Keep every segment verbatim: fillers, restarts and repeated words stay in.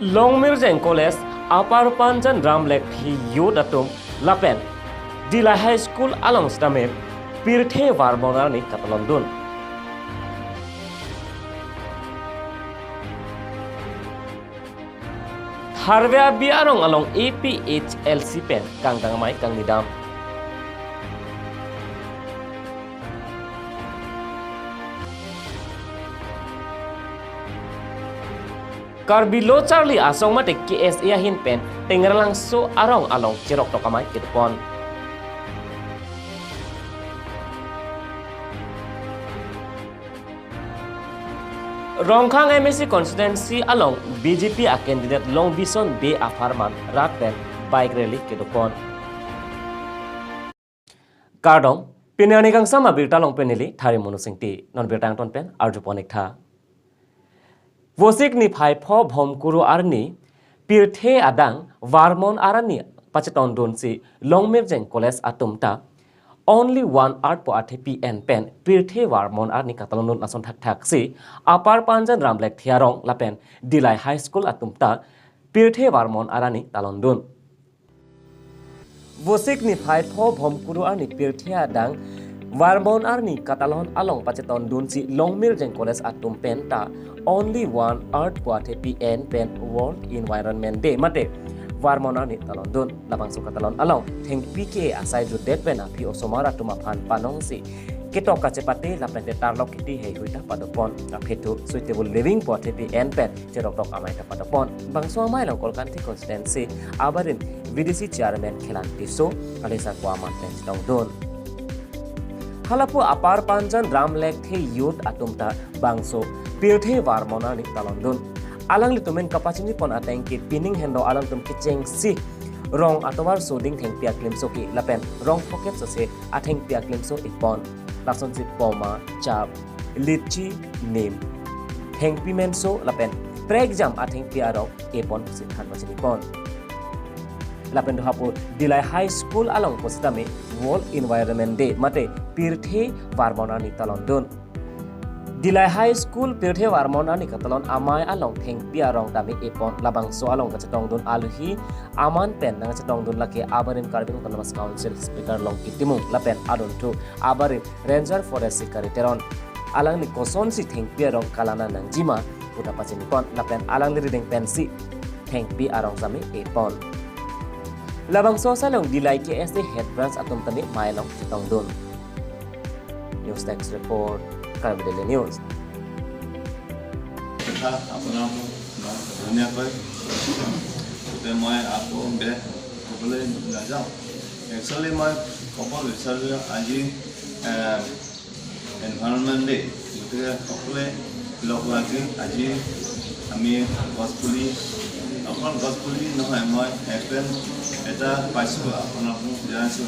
Longmirjeng College, Upper Panjan Ram Lekthe Youth atum lapen Dillai High School along sitame pirthe varmon arni katalondun. Tharve abi arong along A P H L C pen kangdang amei kangnidam. Karbi Lo Charli Asong mate K S A ahin pen Tengralangso arong along cheroktok amei kedopon. Rongkhang M A C constituency along B J P a candidate Longbison Bey apharman rat pen bike rally kedopon. Kardom, pini arni kangsam abirta along pen neli Thari Monu Singti, non birta angton pen arjupon ik tha. Vosik niphai pho Bhomkuru arni pirthe adang varmon arni pachetondunsi Longmirjeng College atum ta Only One Earth pu athepi en pen pirthe varmon arni katalondun ason thakthaksi Upper Panjan Ram Lekthe arong lapen Dillai High School atum ta pirthe varmon arni talondun. Vosik niphai pho Bhomkuru arni pirthe adang varmon arni katalon along pachetondunsi Longmirjeng College atum pen ta Only One Earth pu athepi en pen World Environment Day mate varmon arni talondun. Labangso katalon along thengpi ke asai jutdet pen aphi osomar atum aphan panongsi ketok kachepate lapen te tarlok kiti heihui ta padopon. Aphi thu Suitable Living pu athepi en pen cheroktok amei ta padopon. Bangso amei along Kolkanthi constituency abarim V D C chairman Khelan Tisso, alisa ko aman pen chetongdun. Halapu Upper Panjan Ram Lekthe Youth atum ta bangso pirthe varmon arni talondun. Alanglitum en kapachinipon ateng ke pining hendo alangtum kechengsi rong atovar soding thengpi aklimso ke lapen rong pocket sose athengpi aklimso epon. Lasonsi poma, chap, litchi, nim, thengpi menso lapen prekjam athengpi arong epon pusi than pachinipon. Lapen do hapu Dillai High School along pusitame World Environment Day mate pirthe varmon arni talondun. Dillai High School pirthe varmon arni katalon amei along thengpi arong tame epon. Labangso along kachetongdun aluhi aman pen nangchetongdun lake abarim Karbi Anglong Autonomous Council Speaker Longki Timung lapen adunthu abarim Ranger Forest Sikari Teron. Alangli kosonsi thengpi arong kalana nangjima puta pachinipon lapen alangli rideng pensi thengpi arong sami epon. Labangso asai along Dillai K S A Head Branch atum tame amei along chetongdun. News Desk Report, Karbi Daily News. কথা আপোনালোকক মই ধুনীয়াকৈ কৈছোঁ। গতিকে মই আকৌ বেলেগ ক'বলৈ নাযাওঁ। একচুৱেলি মই ক'ব বিচাৰোঁ যে আজি, এ, এনভাইৰনমেণ্ট ডে, গতিকে সকলোৱে লগ লাগি আজি আমি গছপুলি, অকল গছপুলি নহয়, মই এপেল এটা পাইছোঁ, আপোনালোকক জনাইছোঁ।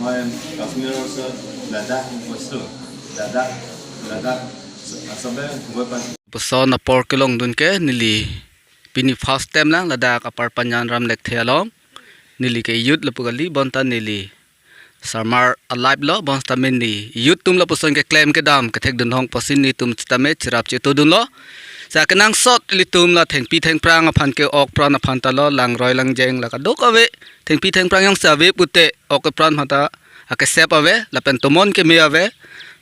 মই কাশ্মীৰৰ ওচৰত লাডাখ গৈছিলোঁ, লাডাখ, লাডাখ চবে গৈ পাইছোঁ। Puson apor kelongdun ke neli pini first time lang ladak Upper Panjan Ram Lekthe along. Neli ke youth lapu kali, bonta neli summer alive lo, bonsitame neli youth atum lapuson keklem kedam kethekdun hong pusi nelitum sitame cherap chetodunlo. Sa kenangsot ilitum la thengpi thengphrang aphan ke ok pran aphan ta lo, langroi langjeng la kadokave thengpi thengphrang jongsi ave pute ok pran aphan ta akesep ave, lapen tomon keme ave,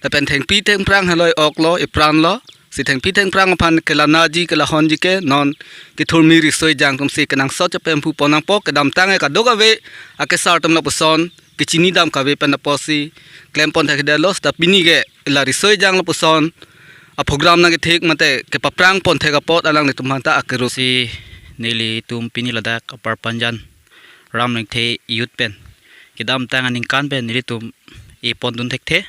lapen thengpi thengphrang haloi ok lo, epran lo, si thengpi thengphrang aphan kelanaji kelahonji ke non kethurmi riso ejang atumsi kenangsot chepemphu pon nangpo, kedamtang ke kadokave akesar atum lapuson kechinidam kave pen apotsi klempon thekthedetlo, seta pini ke la riso ejang lapuson aprogram nangkethek mate kepaphrang pon thek apot alanglitum aphanta akerusi nelitum pini ladak Upper Panjan Ram Lekthe youth pen kedamtang aningkan pen nelitum epondun thekthe.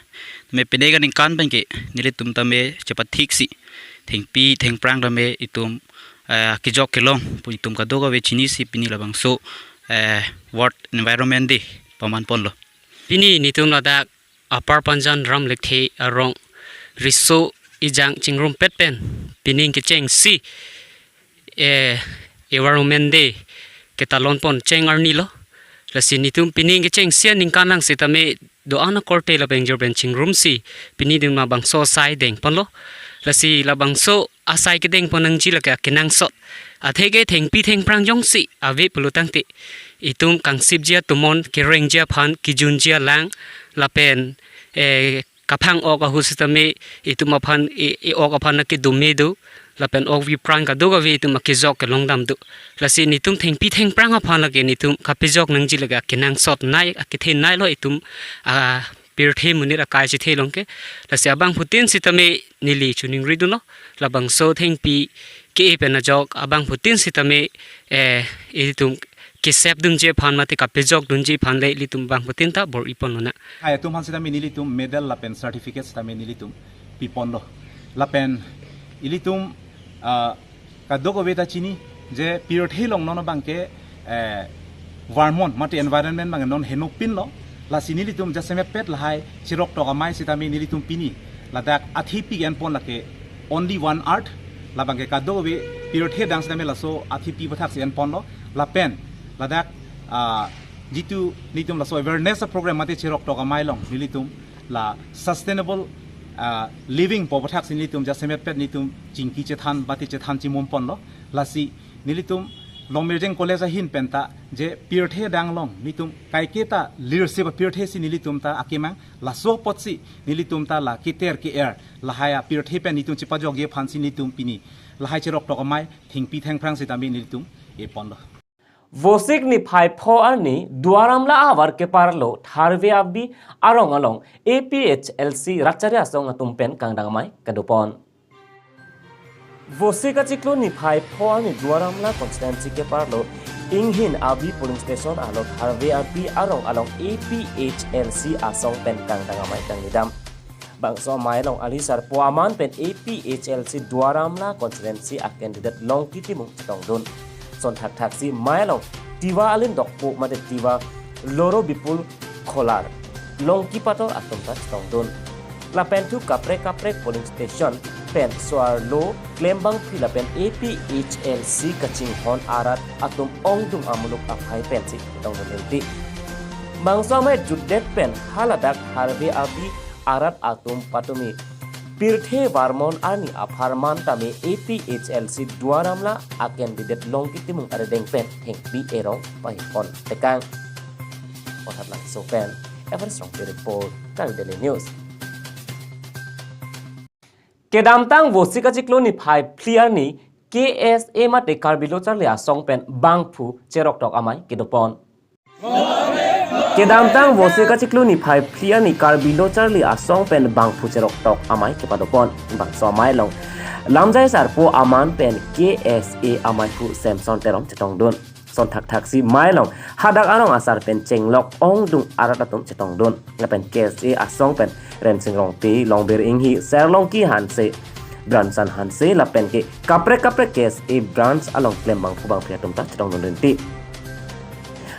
Tame pine aningkan pen ke nelitum tame chepathiksi thengpi thengphrang tame itum, eh, kejok kelong pu itum kadokave chinisi pini labangso, eh, World Environment Day paman ponlo. Pini nelitum ladak Upper Panjan Ram Lekthe arong riso ejang chingrumpet pen pining kechengsi, eh, Environment Day ketalon pon cheng arni lo. Lasi nelitum pining kechengsi aningkan lang sitame do-an akorte lapen ingjir pen chingrumsi pini adim labangso asai dengponlo. Lasi labangso asai kedengpon nangji lake akenangsot. Atheke thengpi thengphrang jongsi ave pulotangte itum kangsipji atomon, kerengji aphan, kejunji alang lapen eh kaphang-ok ahut sitame itum aphan e, e-ok aphan akedome do lapen ok vepran kadokave itum akejok kelongdam do. Lasi netum thengpi thengphrang aphan lake netum kapejok nangji lake akenangsot nei, akethe neilo itum apirthe monit akai chethe long ke. Lasi abangphutin sitame neli choningri dunlo, labangso thengpi ke-e pen ajok abangphutin sitame eh itum kesep dunji aphan mate kapejok dunji aphan le ilitum abangphutin ta bor-iponlonang. Hai atum aphan sitame nelitum medal lapen certificate sitame nelitum piponlo. Lapen ilitum ah, kadokave ta chini je pirthe along non abangke eh, varmon mate environment abang non henopinlo. Lasi nelitum jasemetpet lahai cheroktok amei sitame nelitum pini ladak athepi enpon lake Only One Earth, labangke kadokave pirthe adang sitame laso athepi aputhak si enponlo. Lapen ladak ah, jitu nelitum laso awareness program mate cheroktok amei along nelitum la sustainable ah, living pu aputhak si nelitum jasemetpet nelitum chingki chethan mate chethan chimumponlo. Lasi nelitum Longmirjeng College ahin penta je pirthe adang along nelitum kaiketa leadership apirthe si nelitum ta akemang, laso apotsi nelitum ta la keter ke-er lahai apirthe pen nelitum chepajokji aphansi nelitum pini lahai cheroktok amei thengpi thengphrang sitame nelitum eponlo. Vosik niphai pho arni Duar Amla ahavar keparlo Tharve Avi arong along A P H L C rat chari asong atum pen kangdang amei kedopon. Vosik achiklo niphai pho arni Duar Amla constituency keparlo Inghin Avi polling station arlo Tharve Avi arong along A P H L C asong pen kangdang amei kangnidam. Bangso amei along ali sarpo aman pen A P H L C Duar Amla constituency a candidate Longki Timung chetongdun. Son thakthaksi amei along Tiwa Alin Dokpo mate Tiwa Loro Bipul Kholar, Longki Pator atum ta chetongdun. Lapen thu kaprek kaprek polling station pen so-arlo klembangpi lapen A P H L C kachinghon arat atum ongdung amuluk aphai pensi chetongdun rinti. Bangso amei jutdet pen haladak Tharve Avi arat atum patumi pirthe varmon arni apharman tame A P H L C Duar Amla a candidate Longki Timung arideng pen thengpi erong pahipon tekang. Vothatlangso pen Everest Rongpi report, Karbi Daily News. Kedamtang Vosik achiklo niphai phli arni K S A mate Karbi Lo Charli Asong pen bangphu cheroktok amei kedopon. Kedamtang Vosik achiklo niphai phli arni Karbi Lo Charli Asong pen bangphu cheroktok amei kepadopon. Bangso amei along lamjai sarpo aman pen K S A ameiphu Samson Teron chetongdun. Son thakthaksi amei along hadak arong asar pen chenglok ongdung arat atum chetongdun. Lapen K S A asong pen Rensing Rongpi, Longbir Inghi, Serlongki Hanse, Branson Hanse lapen ke kaprek kaprek K S A branch along klem bangphu bangphi atum ta chetongdun rinti.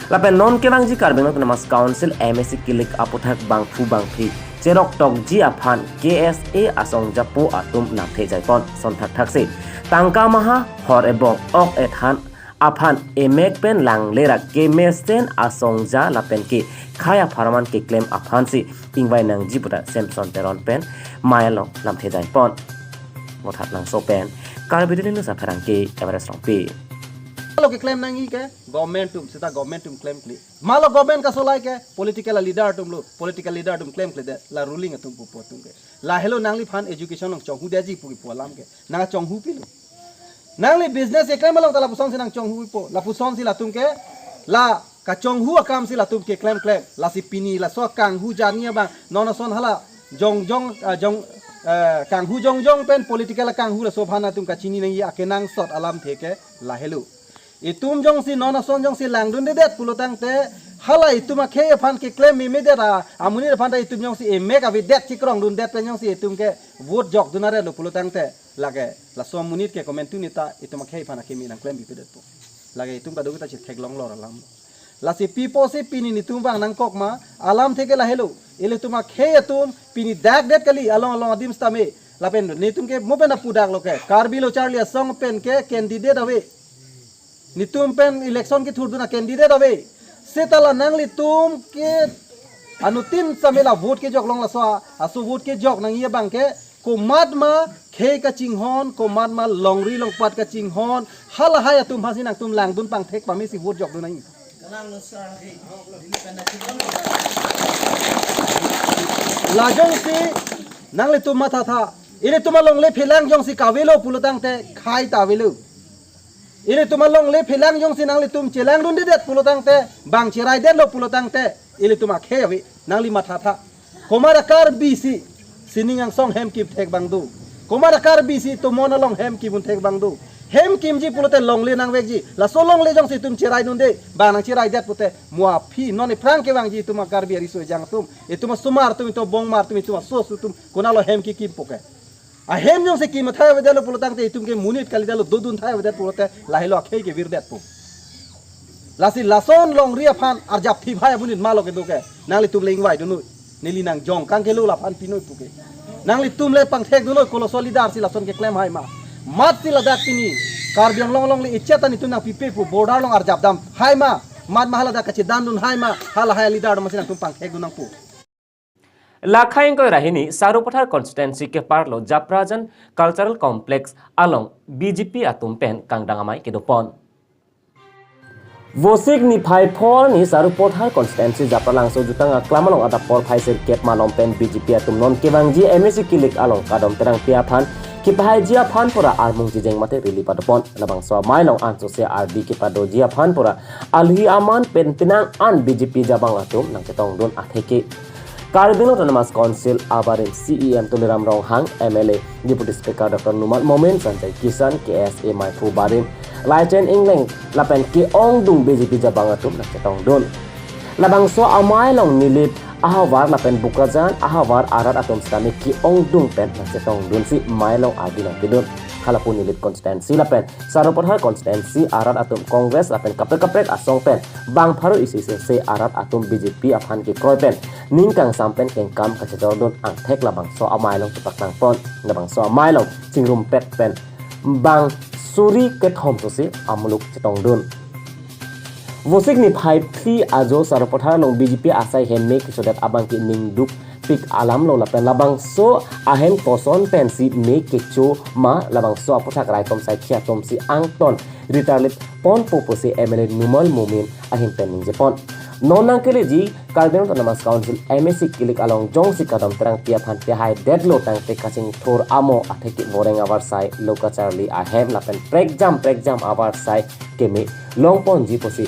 Lapen non kevangji Karbi Anglong Autonomous Council M A C kilik aputhak bangphu bangphi cheroktokji aphan K S A asong japo atum lamthe jaipon. Son thakthaksi tangka maha, hor ebong, ok ethan aphan emek pen langle ra kemesen asong ja lapen ke khei apharman keklem aphansi ingvai nangji puta Samson Teron pen amei along lamthe jaipon. Vothatlangso pen Karbi Daily News apherangke Everest Rongpi. Malo keklem nangji ke government atum, seta government atum klemkle. Malo government kasolai ke political leader atum lo, political leader atum klemkledet, la ruling atum pupo atum ke. Lahelo nangliphan education nangchonghudetji pu kipu alam ke. Nangchonghupilo. Nangli business keklem along ta lapusonsi nangchonghupo. Lapusonsi latum ke la kachonghu akamsi latum keklem klem. Lasi pini laso kanghu jani abang non ason hala jongjong, ah, jong, eh, kanghu jongjong pen political kanghu laso aphan atum kachini nangji akenangsot alamthe ke lahelo. Itum jongsi non ason jongsi langdundedet pulotangte hala itum akhei aphan keklem memedet a, amonit aphan ta itum jongsi emek avedet chikrongdundet pen jongsi itum ke vote jokdun arelo pulotangte lake laso amonit ke komantu neta itum akhei aphan akimi nangklem bipedetpo. Lake itum kadokave ta chetheklonglo alam. Lasi piposi pini netum vang nangkok ma alamthe ke lahelo. Ilitum akhei atum pini dakdet kali along along adim sitame. Lapen netum ke mo pen apu daklo ke Karbi Lo Charli Asong pen ke candidate ave. Netum pen election kethurdun a candidate ave. Seta la nanglitum ke Anuttin sitame la vote kejok along laso a, aso vote kejok nangji abang ke, komat ma khei kachinghon, komat ma longri longpat kachinghon, halahai atum aphansi nangtum langdun pangthek pame si vote jokdun nangji. La jongsi nanglitum mathatha, ilitum alongle phelang jongsi kavelo pulo tangte khai ta avelo. Ilitum alongle phelang jongsi nanglitum chelangdundedet pulo tangte, bang cheraidetlo pulo tangte, ilitum akhei ave, nangli mathatha. Komat a-Karbi si sining angsong hem kimthek abang do. Komat a-Karbi si tomon along hem kimun thek abang do. Hem kimji pulote longle nangvekji. Laso longle jongsi itum cheraidunde, bang nangcheraidet pulote, mo aphi non iphrang kevangji itum a-Karbi ariso ejang atum, itum asomar atum, itum abongmar atum, itum aso aso atum, konatlo hem kikimpo ke? Ahem jongsi kim thai avedetlo pulo tangte, itum ke monit kalidetlo, dodun thai avedet pulote, lahelo akhei kevirdetpo. Lasi lason longri aphan arjap thibhai amonit malo kedo ke, nanglitum le ingvaidun noi. Neli nangjong kangkelo laphan pinoi puke. Nanglitum le pangthekdun noi, koloso leader si lason keklem hai ma. Mat si ladak pini Karbi Anglong alongle ichet an itum nangpipe pu, border along arjapdam hai ma. Mat ma haladak kachedandun hai ma, halahai leader atum si nangtum pangthekdun nangpo. Lakhai ingkoi ra hini Sarupathar constituency keparlo Japrajan Cultural Complex along B J P atum pen kangdang amei kedopon. Vosik niphai pho arni Sarupathar constituency Japralangso jutang aklam along adap porphai sirkep malom pen B J P atum non kevangji M A C kilik along Kadom Terangpi aphan kepahaiji aphan pura armung chijeng mate rally padopon. Labangso amei along ansose ardi kepadoji aphan pura alhi aman pen penang an B J P jabang atum nangchetongdun atheke. Karbi Anglong Autonomous Council abarim C E M Tuliram Ronghang, M L A Deputy Speaker Doctor Numal Momin, Sanjay Kisan, K S A maiphu barim Laichen Engleng lapen ke-ongdung B J P jabang atum nangchetongdun. Labangso amei along Nilip ahavar lapen Bokajan ahavar arat atum sitame ke-ongdung pen nangchetongdunsi amei along ardi nangpidun. Halapu Nilip constituency lapen Sarupathar constituency arat atum Congress lapen kaprek kaprek asong pen bang pharo isi isi se arat atum B J P aphan kekroi pen ning kangsam pen kengkam kachejordun angthek labangso amei along chepaklangpon. Labangso amei along chingrumpet pen bang suri kethom sosi amuluk chetongdun. Vosik niphai phli ajo Sarupathar along B J P asai hem me kechodet abang ke ningduk pik alamlo lapen labangso ahem koson pensi me kecho ma, labangso aputhak raikom saikhi atumsi angton ritarlit ponpo pusi M L A Numal Momin ahin pen ningjepon. Non nangkeleji Karbi Anglong Autonomous Council M A C kilik along jongsi Kadom Terangpi aphan pehaidetlo tangte kachingthur amo atheke voreng avarsai, lo kacharli ahem lapen prekjam prekjam avarsai keme longponji pusi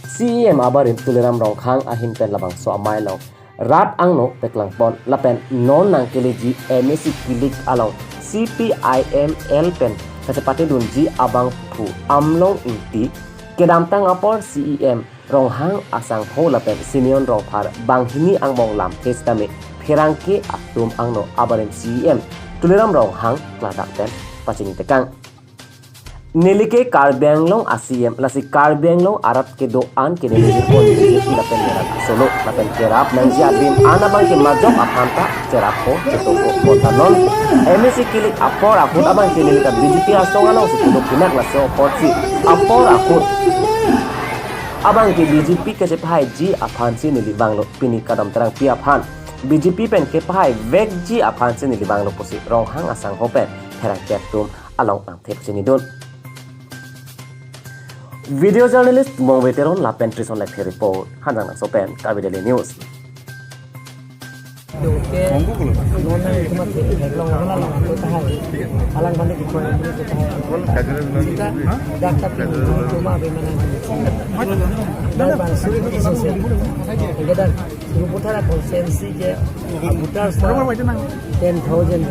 C E M abarim Tuliram Ronghang ahin pen labangso amei along rat angno paklangpon lapen non nangkeleji M A C kilik along C P I M L pen kachepatedunji abangphu Amlong Ingti kedamtang apor C E M Ronghang asangho lapen Simeon Rongphar banghini angbong lamthe sitame pherangke atum angno abarim C E M Tuliram Ronghang kladak pen pachini tekang. Neli ke Karbi Anglong a-C E M, lasi Karbi Anglong arat kedo-an ke neli jirpon B J P lapen merat asolo, lapen kerap nangji adim an abang ke majok aphan ta cherappo, chetongpo. Bonta non M A C kilik apor ahut abang ke neli ta B J P asong alongsi keduk pinak, laso apotsi apor ahut abang ke B J P kachepahaiji aphansi neli vanglo, pini Kadom Terangpi aphan B J P pen kepahaivekji aphansi neli vanglo pusi Ronghang asangho pen pherangke atum along angthek chinidun. Video journalist Mongve Teron lapen Trison Lekthir report, Hanjangnangso pen Karbi Daily News. Doke, nona cuma theklong wala lang tu tahai. Alang balik itu yang itu tahai. Sita, dak tapi cuma bagaimana? Dan bang sulit itu sih. Kita Sarupathar constituency ke, ah, voters ta ten thousand,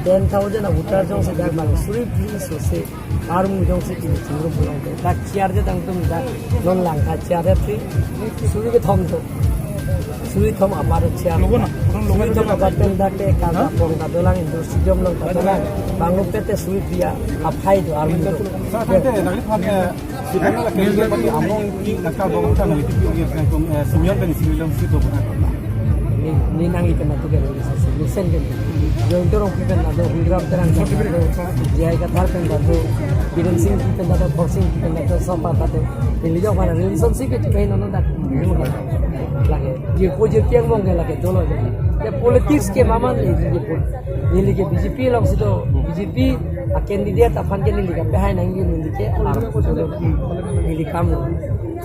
ten thousand a voters jongsi dak bang suri phli sosi armu jongsi kini chingrum pulang ke. Dak chair je tangtum dak non langtha chair je phli suri kethom to. Suri thom apar chair. Suri thom apar pen dak te ka pong ta dolang, industry jom long ta dolang. Bang lok te te suri phli aphai do armu do. Sa te te nangli phan, eh, Simeon la kini pati Amlong Ingti nangkarbom tang neli tipi ungir kang kum, eh, Simeon pen Simeon si to pun akam na. Ni, ni nangli pen atu ke, ni sen ke. Jong dorong pen atu Hungram Terang pen atu, J I Kathar pen atu, Biren Singh pen atu, Khorsing pen atu, Sopa pen atu. Neli jong mana relationship ke kain nono dak. Lagi. Jirpo jirpi angbong ke lake dolo. Ya politics ke maman le jirpo. Neli ke B J P alongsi do, B J P a candidate aphan ke neli ke pehai nangji, neli ke neli kam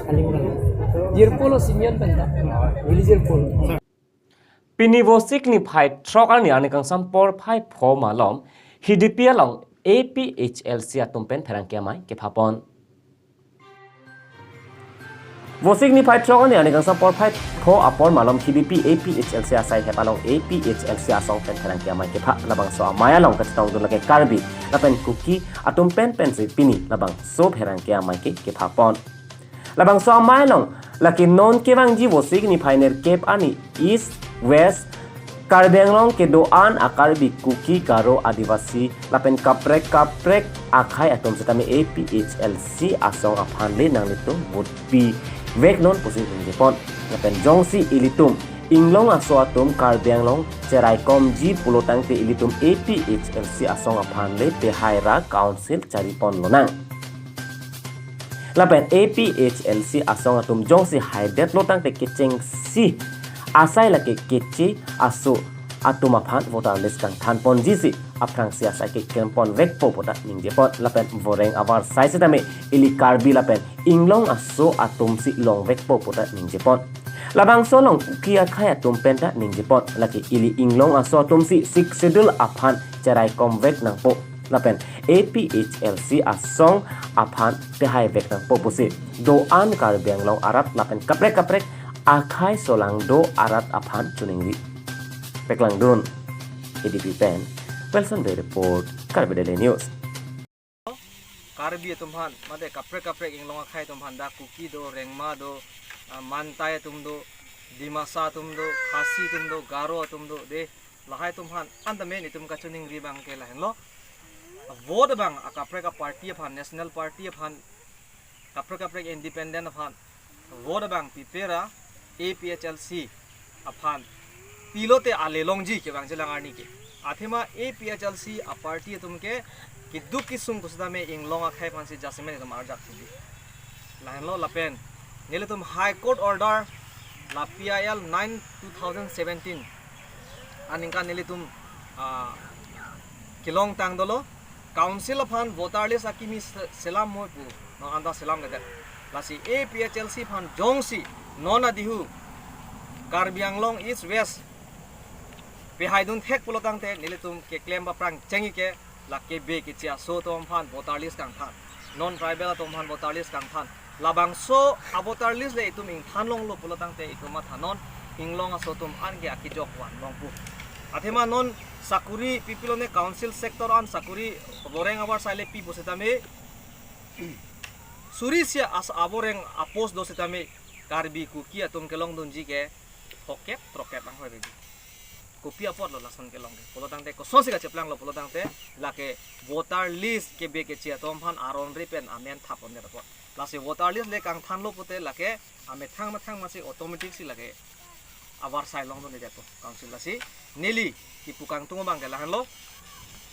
aling kan. Jirpo lo Simeon pen ta. Neli jirpo lo. Pini Vosik niphai throk arni arni kangsam porphai pho malom Hidipi along A P H L C atum pen pherangke amei kephapon. Vosik niphai throk arni arni kangsam porphai pho apor malom Hidipi A P H L C asaihep along A P H L C asong pen pherangke amei kepha. Labangso amei along kachetongdun lake Karbi lapen Kuki atum pen pensi pini labangso pherangke amei ke kephapon. Labangso amei along lake non kevangji Vosik niphai nerkep arni East, West, Karbi Anglong kedo-an a Karbi, Kuki, Garo, Adivasi lapen kaprek kaprek akhei atum setame A P H L C asong aphan le nanglitum vote pivek non pusi ningjepon. Lapen jongsi ilitum inglong aso atum Karbi Anglong cheraikomji pulo tangte ilitum A P H L C asong aphan le pehai ra council charipon lonang. Lapen A P H L C asong atum jongsi haidetlo tangte kechengsi asai lake keche aso atum aphan voter list kangthanponji si aphrangsi asai keklempon vekpo puta ningjepon. Lapen voreng avarsai setame ili Karbi lapen inglong aso atumsi longvekpo puta ningjepon. Labangso along Kuki akhei atum pen ta ningjepon, lake ili inglong aso atumsi Sixth Schedule aphan cheraikomvek nangpo. Lapen A P H L C asong aphan pehaivek nangpo pusi do-an Karbi Anglong arat lapen kaprek kaprek akhei solangdo arat aphan choningri. Peklangdun Hidipi pen Wilson Bey report, Karbi Daily News. Karbi atum aphan, mate kaprek kaprek inglong akhei atum aphan, dak Kuki do, Rengma do, ah, Mantai atum do, Dimasa atum do, Khasi atum do, Garo atum do, de, lahai atum aphan, anta main itum kachoningri abang ke lahenlo. Vote abang, a kaprek a party aphan, national party aphan, kaprek kaprek independent aphan, vote abang pipera A P H L C aphan pilote ale longji kevangjilang arni ke. Athema A P H L C a party atum ke keduk kesung pusitame inglong akhei aphansi jasemet itum arjak thubi. Lahenlo lapen nelitum High Court order la P I L nine two thousand seventeen aningkan nelitum, ah, kelongtang dolo. Council aphan voter list akimi se-, selam moi pu non anta selamledet. Lasi A P H L C aphan jongsi non adihu Karbi Anglong East West pehaidun thek pulo tangte nelitum keklem aphrang chengji ke la kebe keche aso atum aphan voter list kangthan, non tribal atum aphan voter list kangthan. Labangso a voter list le itum ingthan longlo pulo tangte itum matha non inglong aso atum an ke akejok van longpo. Athema non sakuri pipilone council sector an sakuri voreng avarsai le pi pusitame suri sia as avoreng a post do setame Karbi Kuki atum kelongdunji ke throkkep throkkep anghoi reji. Kopi apotlo lason kelong ke? Pulo tangte kosonsi kacheplanglo pulo tangte lake voter list kebe keche atum aphan aron re pen amen thappondet apot. Lasi voter list le kangthanlo pute lake amethang methang masi automatic si lake avarsai longdundedet po council. Lasi neli kipu kangtung abang ke lahenlo,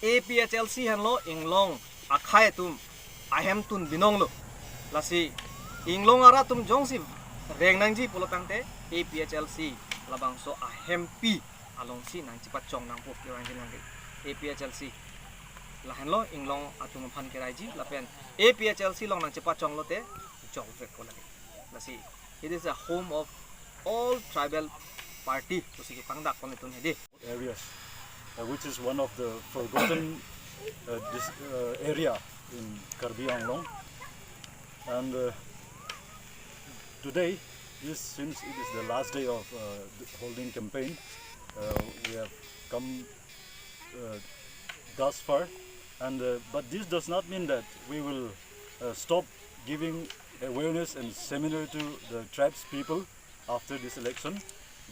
A P H L C henlo inglong akhei atum ahemtun binonglo. Lasi inglong arat atum jongsi reng nangji pulo tangte A P H L C labangso ahempi alongsi nangchepachong nangpo kevangjilang ke. A P H L C lahenlo inglong atum aphan keraiji lapen A P H L C along nangchepachonglote jokvekpo lake. Lasi it is a home of all tribal party pusi kepangdakpon itum hedi. Areas, uh, which is one of the forgotten, uh, dis-, uh, area in Karbi Anglong. And, uh, today, this, since it is the last day of, uh, the holding campaign, uh, we have come, uh, thus far. And, uh, but this does not mean that we will, uh, stop giving awareness and seminar to the tribes people after this election.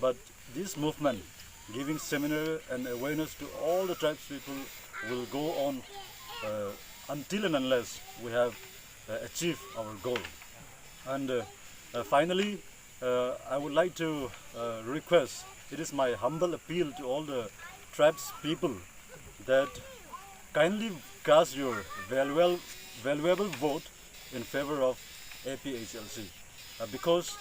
But this movement, giving seminar and awareness to all the tribes people, will go on, uh, until and unless we have, uh, achieved our goal. And, uh, uh, finally, uh, I would like to, uh, request, it is my humble appeal to all the tribes people that kindly cast your valuable, valuable vote in favor of A P H L C, uh, because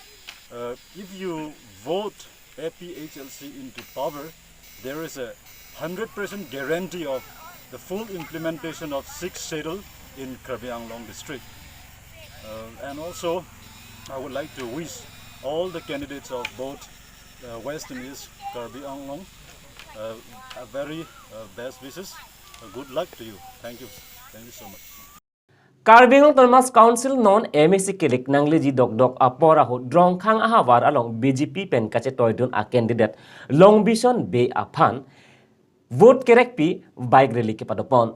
Uh, if you vote A P H L C into power, there is a hundred percent guarantee of the full implementation of Sixth Schedule in Karbi Anglong district. Uh, and also, I would like to wish all the candidates of both, uh, West and East Karbi Anglong, uh, a very, uh, best wishes. Uh, good luck to you. Thank you. Thank you so much. Karbi Anglong Autonomous Council non M A C kilik nangleji dokdok apor ahut Rongkhang ahavar along B J P pen kachetoidun a candidate Longbison Bey aphan vote kerekpi bike rally kepadopon.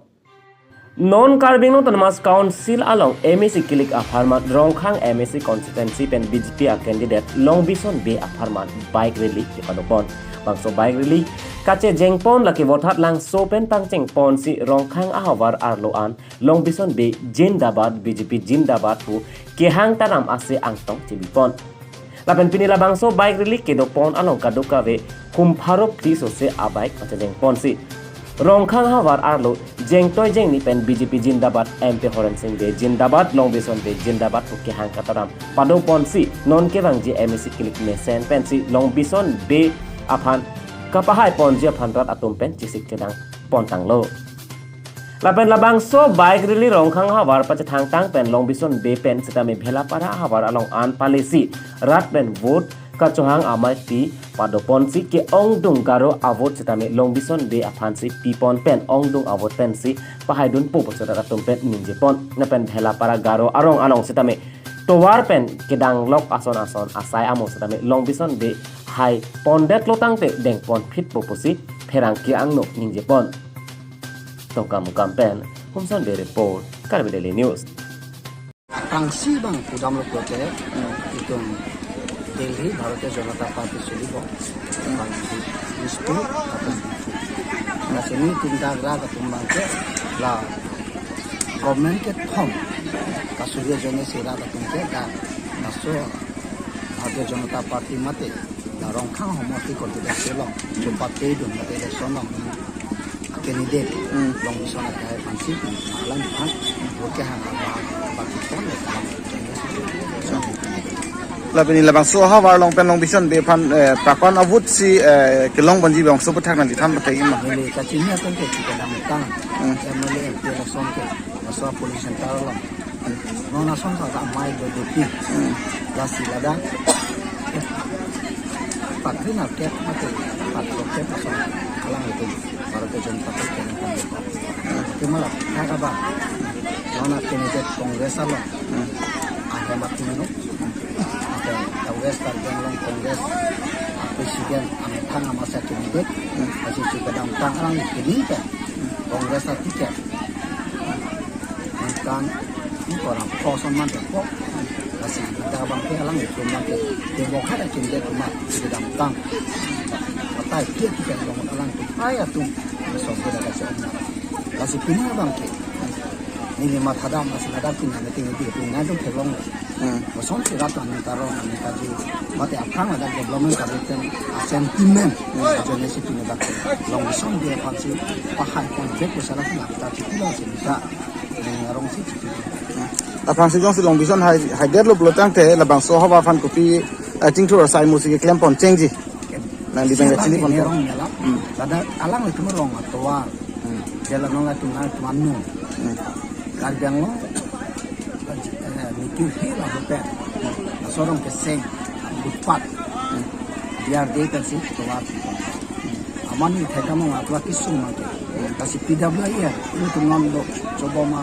Non Karbi Anglong Autonomous Council along M A C kilik apharman Rongkhang M A C constituency pen B J P a candidate Longbison Bey apharman bike rally kepadopon. Bangso bike rally kachejengpon lake Vothatlangso pen pangchengponsi Rongkhang ahavar arlo an Longbison Bey Jindabad, B J P Jindabad pu kehang taram ase angtong chibipon. Lapen pini labangso bike rally kedopon along kadokave kum pharo phli sose a bike pachejengponsi Rongkhang ahavar arlo jengtoi jengni pen B J P Jindabad, M P Horen Sing Bey Jindabad, Longbison Bey Jindabad pu kehang kataram padoponsi non kevangji M A C kilik mesen pensi Longbison Bey aphan kapahaiponji aphan rat atum pen chesik chedang pontanglo. Lapen labangso bike rally Rongkhang ahavar pachethangtang pen Longbison Bey pen sitame Bhelapara ahavar along an palesi rat pen vote kachohang amei pi padoponsi ke-ongdung Garo a vote sitame Longbison Bey aphansi pipon pen ongdung a vote pensi pahaidunpo pusi rat atum pen ningjepon. Lapen Bhelapara Garo arong along sitame tovar pen kedanglok ason ason asai amo sitame Longbison Bey hai pondetlo tangte dengpon phitpo pusi pherangke angno ningjepon. Tongkamukam pen Humson Bey report, Karbi Daily News. Aphrangsi bang pudamlo pulote, itum Delhi Bharatiya Janata Party suli bo, bang di Dispur, atau Dispur. Nah, sini tindak rat atum bangke la government kethom kasurya jone si rat atum ke dak laso Bharatiya Janata Party mate la Rongkhang homosti constituency along chepate dun mate election along candidate Longbison Bey aphansi alangphan vote kehang abang baki pon le kalang. Lapen labangso ahavar along pen Longbison Bey aphan, eh, pakon a vote si, eh, kelongponji bangso aputhak nangli than pathek ma? Neli kachini atum ke kedamtang M L A M P election ke laso polling center along non ason sa amei do dopi. Lasi ladak patri na kep mate patro kep ason alangtum Bharatiya Janata Party ke nangkam. Kemala thak abang non a candidate Congress along ahem atum no. Lapen West Karbi Anglong Congress a president amethang amasa candidate, aji si kedamtang alang pining pen Congress a ticket nangkan ni orang kosong man po. Lasi kita abang ke alang itu man ke demo kada candidate cuma kedamtang. Patai dia ticket along alangtum ai atum so beda kasi om. Lasi pini abang ke neli mathadam lasi ladak pini meeting di pini atum kelong. Kosonsi rat aning karo aning kaju mate aphrang ladak development karo ten sentiment. Ajo nesi pini dak Longbison Bey aphansi pahaiponbek besara si lakta chitilo si nita arongsi chitilo. Aphrangsi jongsi Longbison hai, haidetlo pulo tangte labangso ahavar aphan kopi, eh, chingthur asai musi keklempon chengji. Nangli bang kachini pon. Nerong nela. Ladak alanglitum arong atovar. Jala nong atum nang tuan nung. Karbi Anglong, eh, mikir hi la hope. Laso arong keseng, butpat. Biar de kan si tovar. Aman ni thekam nong atovar kesung mangke. Kasi P W I ya, ini tuh ngon do coba ma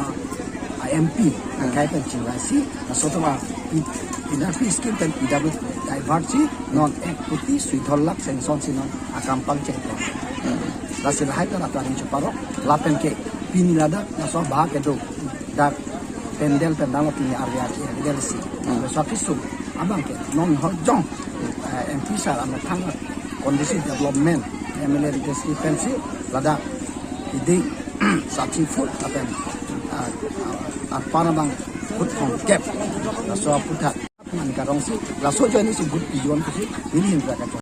a M P, kai pen chingrai si, laso tovar, P W scheme pen P W divert si, non ek koti sui thol lakh sanction si non akam pangcheng ko. Lasi lahai ta lapu ani choparo, lapen ke pini ladak laso abahak kedo dak pandal pen dang pini arve arve kedo si. Laso akesung abang ke non hojong, eh, M P sir amethang conducive development, M L A leadership pensi ladak iding sat si foot lapen, ah, ah, arpan abang foot kongkep laso aputhak. Mani karong si laso ajoine si good pijuan kusi ini hindra kajo.